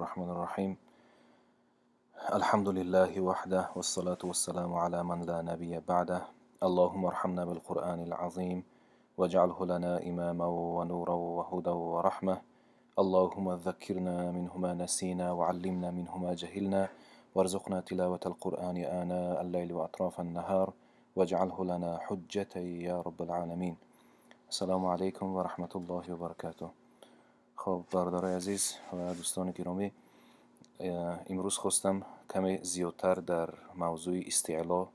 الرحمن الرحيم. الحمد لله وحده، والصلاة والسلام على من لا نبي بعده. اللهم ارحمنا بالقرآن العظيم واجعله لنا إماما ونورا وهدى ورحمة. اللهم ذكرنا منه ما نسينا وعلمنا منه ما جهلنا، وارزقنا تلاوة القرآن آناء الليل وأطراف النهار، واجعله لنا حجة يا رب العالمين. السلام عليكم ورحمة الله وبركاته. Хоб, бародарои азиз ва дӯстони гиромӣ, имрӯз хостам каме зиёдтар дар мавзӯи истеъло,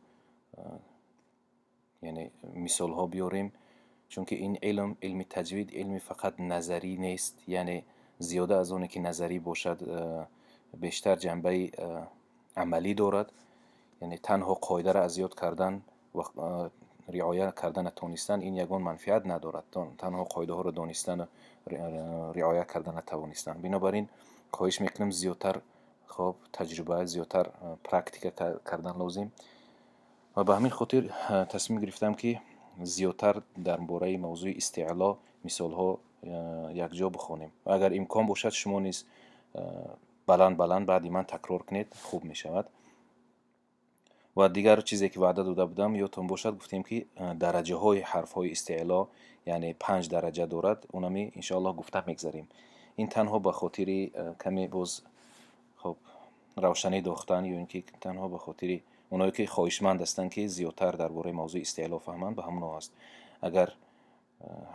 яъне мисолҳо биёрем, чунки ин илм, илми таҷвид, илми фақат назарӣ нест, яъне зиёда аз оне ки назарӣ бошад, бештар ҷанбаи амалӣ дорад. Яъне танҳо қоидаро аз ёд кардан ва риоя карда натонистан, ин ягон манфиат надорад. Танҳо қоидаҳоро донистану риоя карда натавонистан. Бинобар ин хоҳиш мекунам, зиёдтар, хоб, таҷриба, зиёдтар практика кардан лозим ва ба ҳамин хотир тасмим гирифтам, ки зиёдтар дар бораи мавзӯи истеъло мисолҳо якҷо бихонем ва агар имкон бошад, шумо низ баланд баланд баъди ман такрор кунед, хуб мешавад. Ва дигар чизе ки ваъда дода будам, ёдтон бошад, гуфтем, ки дараҷаҳои ҳарфҳои истеъло, яъне панҷ дараҷа дорад, унами иншоаллоҳ гуфта мегзарем. Ин танҳо ба хотири каме боз, хоб, равшанӣ дохтан ё ин ки танҳо ба хотири оное ки хоҳишманд ҳастанд, ки зиёдтар дар бораи мавзӯи истеъло фаҳманд, ба ҳамоно аст. Агар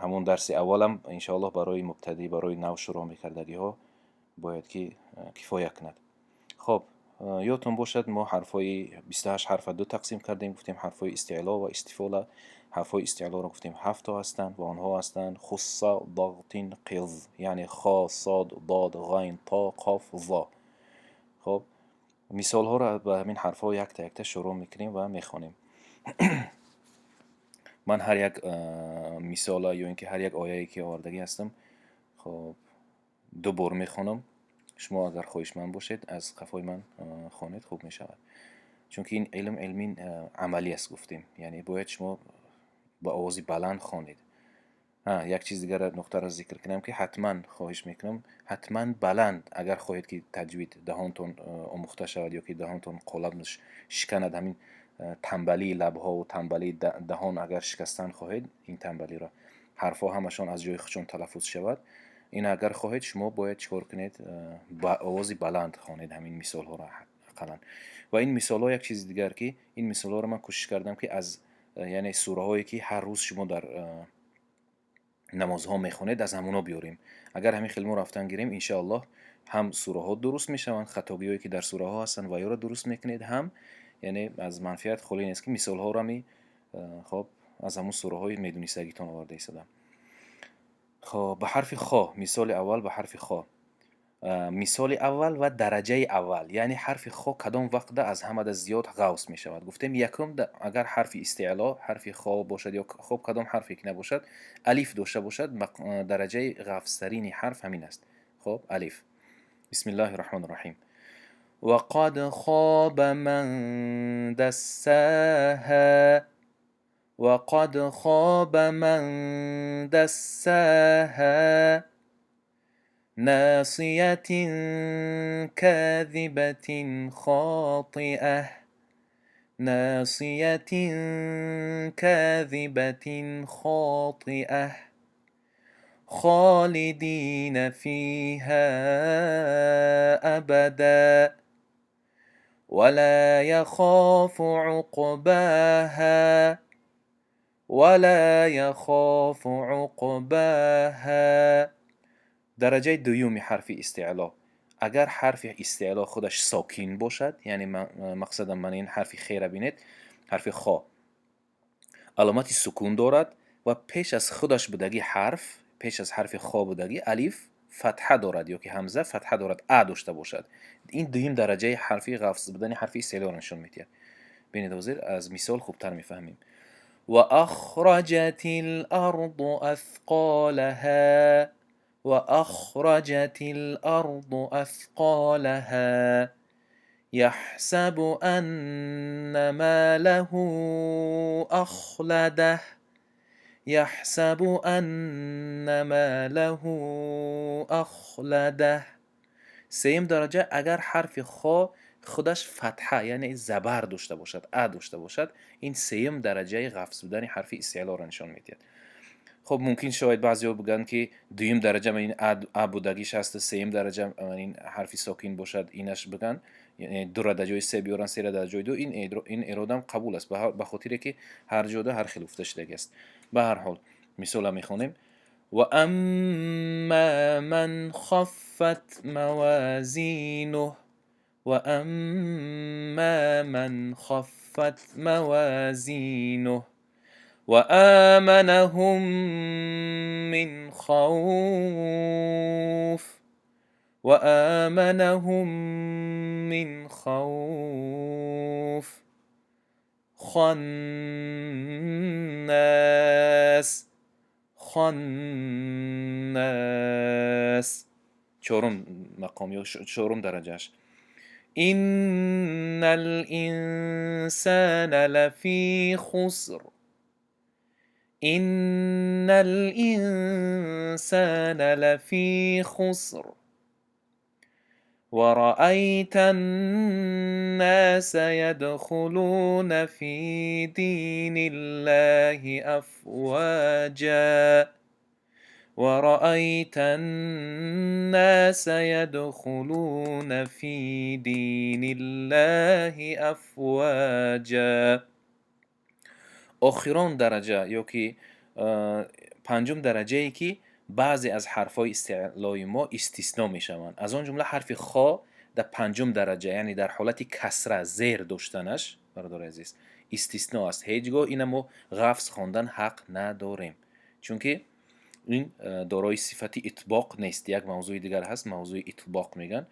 ҳамон дарси аввалам иншоаллоҳ барои мубтадӣ, барои нав шурӯъ мекардагиҳо бояд ки кифоя кунад. Хоб, ёдтон бошад, мо ҳарфҳои 28 ҳарфа ду тақсим кардем. Гуфтем, ҳарфҳои истеъло ва истифола. Ҳарфҳои истеълоро гуфтем, ҳафто ҳастанд ва онҳо ҳастанд: хусса, дағтин, қиз, яъне хо, сод, дод, ғайн, то, қоф, зо. Хоб, мисолҳоро ба ҳамин ҳарфҳо якта якта шурӯъ мекунем ва мехонем. Ман ҳар як мисола ё ин ки ҳар як ояе ки овардагӣ ҳастам, хоб, ду бор мехонам. Шумо агар хоҳишманд бошед, аз қафои ман хонед, хуб мешавад, чунки ин илм илми амалӣ аст, гуфтем, яъне бояд шумо ба овози баланд хонед. Як чиз дигара нуқтаро зикр кунам, ки ҳатман, хоҳиш мекунам, ҳатман баланд. Агар хоҳед, ки таҷвид даҳонтон омӯхта шавад ё ки даҳонтон қолаб шиканад, ҳамин тамбалии лабҳову тамбалии даҳон агар шикастан хоҳед, ин тамбалиро, ҳарфҳо ҳамашон аз ҷои худшон талаффуз шавад, ин агар хоҳед, шумо бояд чӣ кор кунед? Ба овози баланд хонед ҳамин мисолҳоро ақаллан. Ва ин мисолҳо, як чизи дигар, ки ин мисолҳоро ман кӯшиш кардам, ки аз, яъне, сураҳое ки ҳар рӯз шумо дар намозҳо мехонед, аз ҳамоно биёрем. Агар ҳамин хел мо рафтан гирем, иншоаллоҳ, ҳам сураҳо дуруст мешаванд, хатогиҳое ки дар сураҳо ҳастанд, ва ёро дуруст мекунед, ҳам, яъне, аз манфиат холӣ нест, ки мисолҳоро ми, хоб, аз ҳамун сураҳои медонистагитон оварда истодам. Хоб, ба ҳарфи хо, мисоли аввал ба ҳарфи хо, мисоли аввал ва дараҷаи аввал, яъне ҳарфи хо кадом вақта аз ҳамада зиёд ғавс мешавад? Гуфтем, якум, агар ҳарфи истеъло ҳарфи хо бошад ё, хоб, кадом ҳарфе ки набошад, алиф дошта бошад, дараҷаи ғафзтарини ҳарф ҳамин аст. Хоб, алиф. Бисмиллаҳи раҳмони раҳим. وقد خاب من دساها، وقد خاب من دساها، ناصية كاذبة خاطئة، ناصية كاذبة خاطئة، خالدين فيها أبدا، ولا يخاف عقباها، ولا يخاف عقباها. Дараҷаи дуюми ҳарфи истеъло: агар ҳарфи истеъло худаш сокин бошад, яъне мақсадам ман ин ҳарфи хера бинед, ҳарфи хо аломати сукун дорад ва пеш аз худаш будагӣ ҳарф, пеш аз ҳарфи хо будагӣ алиф фатҳа дорад ё ки ҳамза фатҳа дорад, а дошта бошад, ин дуюм дараҷаи ҳарфи ғафз будани ҳарфи истеълоро нишон медиҳад. Бинед, ҳозир аз мисол хубтар мефаҳмем. وأخرجت الأرض أثقالها، وأخرجت الأرض أثقالها، يحسب أن ماله أخلده، يحسب أن ماله أخلده. Сеюм дараҷа, агар ҳарфи хо худаш фатҳа, яъне забар дошта бошад, а дошта бошад, ин сеюм дараҷаи ғафз будани ҳарфи истеълоро нишон медиҳад. Хоб, мумкин шояд баъзеҳо бигӯянд, ки дуюм дараҷа ин а будагиш ҳаст, сеюм дараҷа ин ҳарфи сокин бошад, инаш бигӯянд, яъне дура дар ҷои се биёранд, сера дар ҷои ду. Ин эродам қабул аст, ба хотире ки ҳар ҷода ҳар хел гуфта шудагӣ аст. Ба ҳар ҳол, мисола мехонем: وأما من خفت موازينه، وأما من خفت موازينه وآمنهم من خوف، وآمنهم من خوف، خناس، خناس. Чорум мақом ё чорум дараҷааш: إن الإنسان لفي خسر، إن الإنسان لفي خسر، ورأيت الناس يدخلون في دين الله أفواجا، ورأيت الناس يدخلون في دين الله أفواجا. Охирон дараҷа ё ки панҷум дараҷае, ки баъзе аз ҳарфҳои истеълои мо истисно мешаванд, аз он ҷумла ҳарфи хо дар панҷум дараҷа, яъне дар ҳолати касра, зер доштанаш, бародари азиз, истисно аст. Ҳеҷ гоҳ ина мо ғафз хондан ҳақ надорем, чунки ин дорои сифати итбоқ нест. Як мавзӯи дигар ҳаст, мавзӯи итбоқ мегӯянд.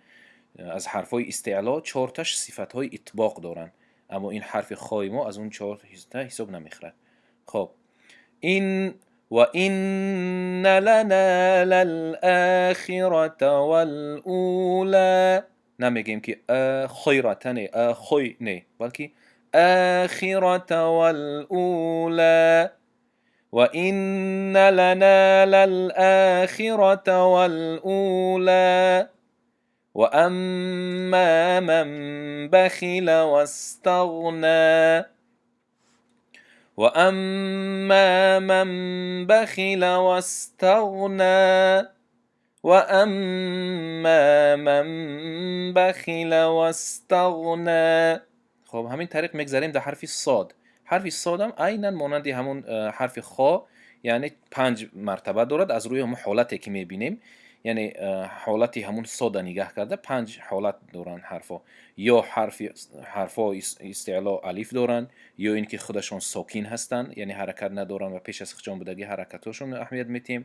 Аз ҳарфҳои истеъло чорташ сифатҳои итбоқ доранд, аммо ин ҳарфи хои мо аз он чор ҳисоб намехӯрад. Хоб, ин وإن لنا للآخرة والأولى намегӯем, ки хойрата не, хой не, балки آخرة والأولى، وإن لنا للآخرة والأولى، وأما من بخل واستغنى، وأما من بخل واستغنى، وأما من بخل واستغنى. Хоб, ҳамин тариқ мегзарем дар ҳарфи сод. Ҳарфи содам айнан монанди ҳамон ҳарфи хо, яъне панҷ мартаба дорад. Аз рӯи ҳамон ҳолате ки мебинем, яъне ҳолати ҳамун сода нигаҳ карда, панҷ ҳолат доранд ҳарфҳо: ё ҳарфҳо истеъло алиф доранд, ё ин ки худашон сокин ҳастанд, яъне ҳаракат надоранд ва пеш аз худшон будаги ҳаракатҳошон аҳамият метиҳем,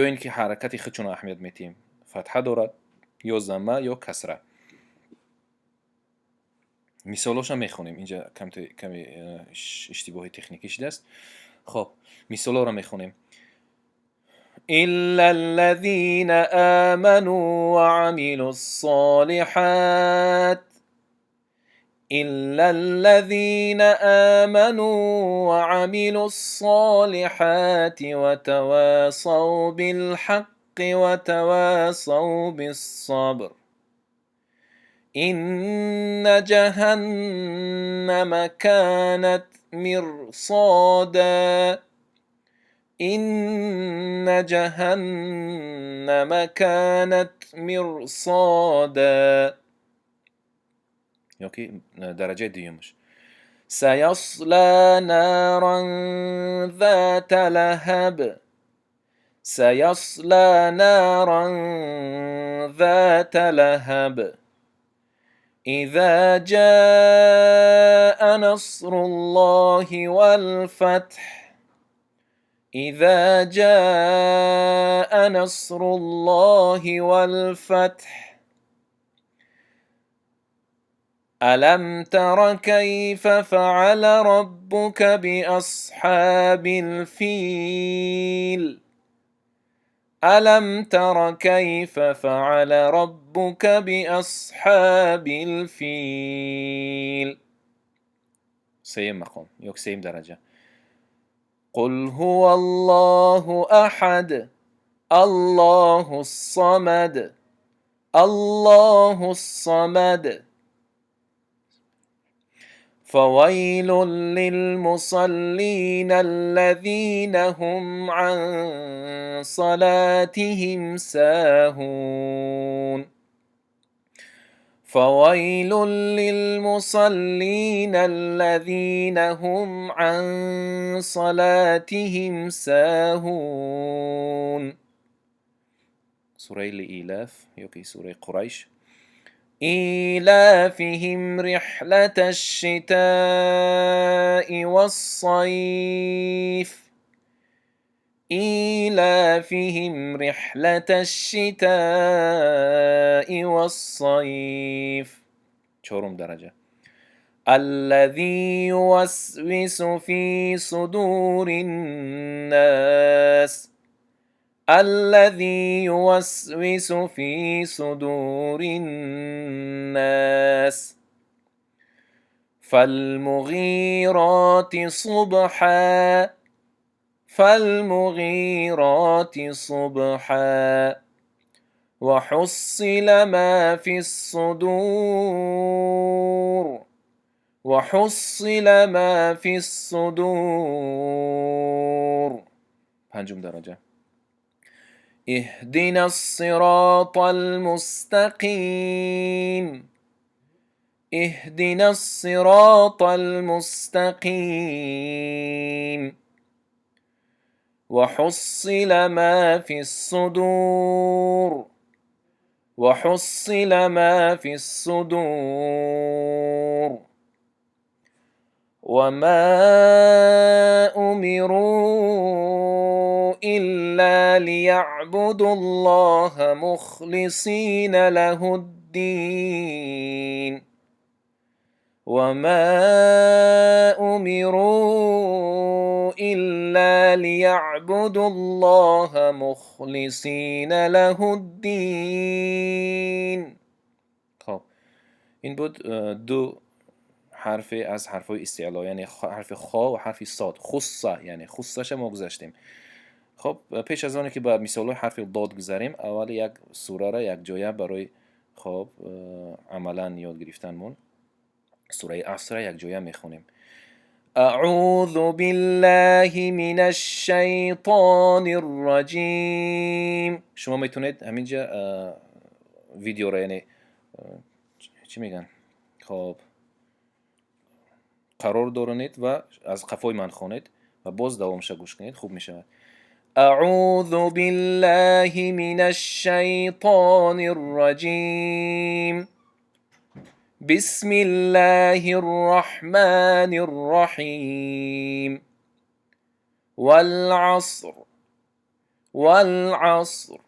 ё ин ки ҳаракати худшонро аҳамият метиҳем, фатҳа дорад ё замма ё касра. Мисолҳоша мехонем. Инҷа каме иштибоҳи техникӣ шудааст. Хоб, мисолҳоро мехонем: إلا الذين آمنوا وعملوا الصالحات، إلا الذين آمنوا وعملوا الصالحات وتواصوا بالحق وتواصوا بالصبر، إن جهنم كانت مرصادا، إن جهنم كانت مرصادا. Ёки дараҷаи дуюмаш: سيصلى نارا ذات لهب، سيصلى نارا ذات لهب، إذا جاء نصر الله والفتح، إذا جاء نصر الله والفتح، ألم تر كيف فعل ربك بأصحاب الفيل، ألم تر كيف فعل ربك بأصحاب الفيل. Сеюм мақом ё сеюм дараҷа: قل هو الله أحد، الله الصمد، الله الصمد. فويل للمصلين الذين هم عن صلاتهم ساهون. فويل للمصلين الذين هم عن صلاتهم ساهون. سورة الإيلاف يوكي سورة قريش. إيلافهم رحلة الشتاء والصيف. إيلافهم رحلة الشتاء والصيف. چهارم درجة. الذي يوسوس في صدور الناس. الذي يوسوس في صدور الناس. فالمغيرات صبحا. فالمغيرات صبحا. وحصل ما في الصدور. وحصل ما في الصدور. پنجم درجة. اهدنا الصراط المستقيم. اهدنا الصراط المستقيم. وحصل ما في الصدور. وحصل ما في الصدور. وما أمروا إلا ليعبدوا الله مخلصين له الدين. وما أمروا إلا ليعبدوا الله مخلصين له الدين. خب این بود دو حرف از حرفهای استعلا، یعنی حرف خا و حرف صاد. خصه، یعنی خصه‌ش ما گذاشتیم. خب پیش از آنی که به مثال حرف ضاد گذاریم، اول یک سوره را یک جایه برای خب عملا یاد گرفتنمون سوره عصر یک جایه میخونیم. اعوذ بالله من الشیطان الرجیم. شما میتونید همینجا ویدیو را، یعنی چی میگن، خب قرار دارانید و از قفای من خوانید و باز دوامش گوش کنید، خوب میشود. اعوذ بالله من الشیطان الرجیم. بسم الله الرحمن الرحیم. والعصر والعصر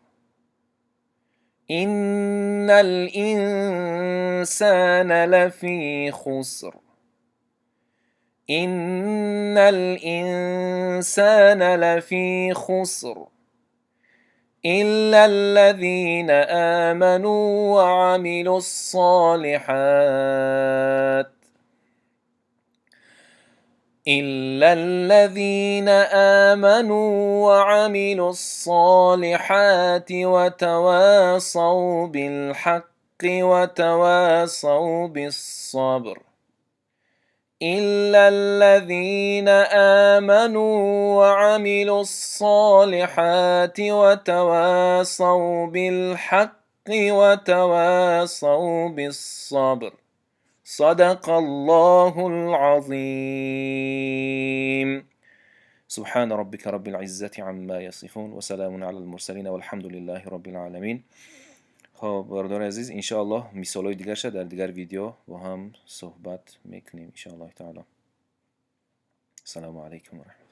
إن الإنسان لفی خسر. إن الإنسان لفی خسر إلا الذين آمنوا وعملوا الصالحات. إلا الذين آمنوا وعملوا الصالحات وتواصوا بالحق وتواصوا بالصبر. إلا الذين آمنوا وعملوا الصالحات وتواصوا بالحق وتواصوا بالصبر. صدق الله العظيم. سبحان ربك رب العزة عما يصفون وسلام على المرسلين والحمد لله رب العالمين. خب برادر عزیز، انشاءالله مثالای دیگرش در دیگر ویدیو با هم صحبت میکنیم انشاءالله تعالی. السلام علیکم و رحمت